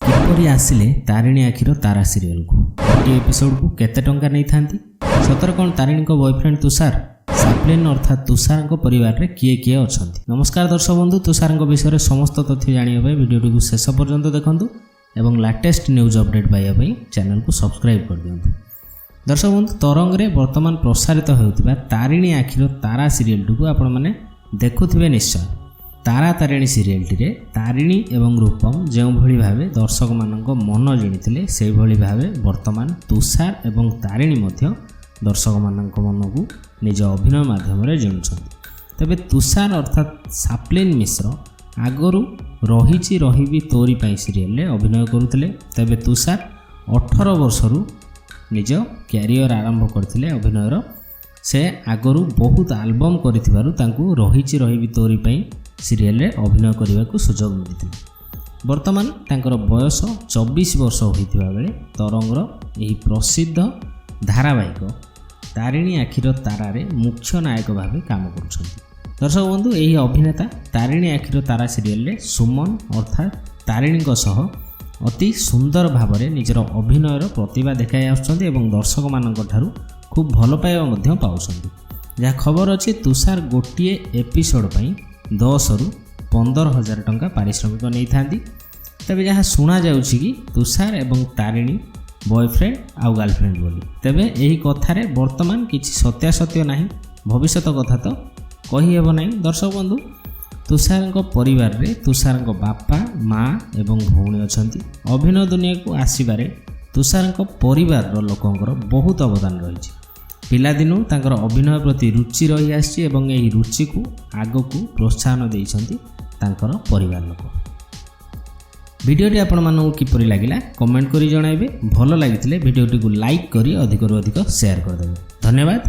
କିପରି ଆସିଲେ ତାରିଣୀ ଆଖିର ତାରା ସିରିଏଲକୁ? ଗୋଟିଏ ଏପିସୋଡକୁ କେତେ ଟଙ୍କା ନେଇଥାନ୍ତି? ସତରେ କ'ଣ ତାରିଣୀଙ୍କ ବୟଫ୍ରେଣ୍ଡ ତୁଷାର? ସାପ୍ଲିନ୍ ଅର୍ଥାତ୍ ତୁଷାରଙ୍କ ପରିବାରରେ କିଏ କିଏ ଅଛନ୍ତି? ନମସ୍କାର ଦର୍ଶକ ବନ୍ଧୁ, ତୁଷାରଙ୍କ ବିଷୟରେ ସମସ୍ତ ତଥ୍ୟ ଜାଣିବା ପାଇଁ ଭିଡ଼ିଓଟିକୁ ଶେଷ ପର୍ଯ୍ୟନ୍ତ ଦେଖନ୍ତୁ ଏବଂ ଲାଟେଷ୍ଟ ନ୍ୟୁଜ୍ ଅପଡେଟ୍ ପାଇବା ପାଇଁ ଚ୍ୟାନେଲକୁ ସବସ୍କ୍ରାଇବ୍ କରିଦିଅନ୍ତୁ। ଦର୍ଶକ ବନ୍ଧୁ, ତରଙ୍ଗରେ ବର୍ତ୍ତମାନ ପ୍ରସାରିତ ହେଉଥିବା ତାରିଣୀ ଆଖିର ତାରା ସିରିଏଲଟିକୁ ଆପଣମାନେ ଦେଖୁଥିବେ ନିଶ୍ଚୟ। ତାରା ତାରିଣୀ ସିରିଏଲଟିରେ ତାରିଣୀ ଏବଂ ରୂପମ ଯେଉଁଭଳି ଭାବେ ଦର୍ଶକମାନଙ୍କ ମନ ଜିଣିଥିଲେ, ସେଇଭଳି ଭାବେ ବର୍ତ୍ତମାନ ତୁଷାର ଏବଂ ତାରିଣୀ ମଧ୍ୟ ଦର୍ଶକମାନଙ୍କ ମନକୁ ନିଜ ଅଭିନୟ ମାଧ୍ୟମରେ ଜିଣୁଛନ୍ତି। ତେବେ ତୁଷାର ଅର୍ଥାତ୍ ସାପ୍ଲିନ୍ ମିଶ୍ର ଆଗରୁ ରହିଛି ରହିବି ତୋରି ପାଇଁ ସିରିଏଲରେ ଅଭିନୟ କରୁଥିଲେ। ତେବେ ତୁଷାର 18 ବର୍ଷରୁ ନିଜ କ୍ୟାରିୟର ଆରମ୍ଭ କରିଥିଲେ ଅଭିନୟର। ସେ ଆଗରୁ ବହୁତ ଆଲବମ୍ କରିଥିବାରୁ ତାଙ୍କୁ ରହିଛି ରହିବି ତୋରି ପାଇଁ ସିରିଏଲରେ ଅଭିନୟ କରିବାକୁ ସୁଯୋଗ ମିଳିଥିଲା। ବର୍ତ୍ତମାନ ତାଙ୍କର ବୟସ 24 ବର୍ଷ ହୋଇଥିବା ବେଳେ ତରଙ୍ଗର ଏହି ପ୍ରସିଦ୍ଧ ଧାରାବାହିକ ତାରିଣୀ ଆଖିର ତାରାରେ ମୁଖ୍ୟ ନାୟକ ଭାବେ କାମ କରୁଛନ୍ତି। ଦର୍ଶକ ବନ୍ଧୁ, ଏହି ଅଭିନେତା ତାରିଣୀ ଆଖିର ତାରା ସିରିଏଲରେ ସୁମନ ଅର୍ଥାତ୍ ତାରିଣୀଙ୍କ ସହ ଅତି ସୁନ୍ଦର ଭାବରେ ନିଜର ଅଭିନୟର ପ୍ରତିଭା ଦେଖାଇ ଆସୁଛନ୍ତି ଏବଂ ଦର୍ଶକମାନଙ୍କ ଠାରୁ ଖୁବ୍ ଭଲ ପାଇବା ମଧ୍ୟ ପାଉଛନ୍ତି। ଯାହା ଖବର ଅଛି, ତୁଷାର ଗୋଟିଏ ଏପିସୋଡ଼ ପାଇଁ 10ରୁ 15 ହଜାର ଟଙ୍କା ପାରିଶ୍ରମିକ ନେଇଥାନ୍ତି। ତେବେ ଯାହା ଶୁଣାଯାଉଛି କି ତୁଷାର ଏବଂ ତାରିଣୀ ବୟଫ୍ରେଣ୍ଡ ଆଉ ଗାର୍ଲଫ୍ରେଣ୍ଡ ବୋଲି। ତେବେ ଏହି କଥାରେ ବର୍ତ୍ତମାନ କିଛି ସତ୍ୟାସତ୍ୟ ନାହିଁ, ଭବିଷ୍ୟତ କଥା ତ କହିହେବ ନାହିଁ। ଦର୍ଶକ ବନ୍ଧୁ, ତୁଷାରଙ୍କ ପରିବାରରେ ତୁଷାରଙ୍କ ବାପା, ମା ଏବଂ ଭଉଣୀ ଅଛନ୍ତି। ଅଭିନୟ ଦୁନିଆକୁ ଆସିବାରେ ତୁଷାରଙ୍କ ପରିବାରର ଲୋକଙ୍କର ବହୁତ ଅବଦାନ ରହିଛି। ପିଲାଦିନୁ ତାଙ୍କର ଅଭିନୟ ପ୍ରତି ରୁଚି ରହିଆସିଛି ଏବଂ ଏହି ରୁଚିକୁ ଆଗକୁ ପ୍ରୋତ୍ସାହନ ଦେଇଛନ୍ତି ତାଙ୍କର ପରିବାର ଲୋକ। ଭିଡ଼ିଓଟି ଆପଣମାନଙ୍କୁ କିପରି ଲାଗିଲା, କମେଣ୍ଟ କରି ଜଣାଇବେ। ଭଲ ଲାଗିଥିଲେ ଭିଡ଼ିଓଟିକୁ ଲାଇକ୍ କରି ଅଧିକରୁ ଅଧିକ ସେୟାର କରିଦେବେ। ଧନ୍ୟବାଦ।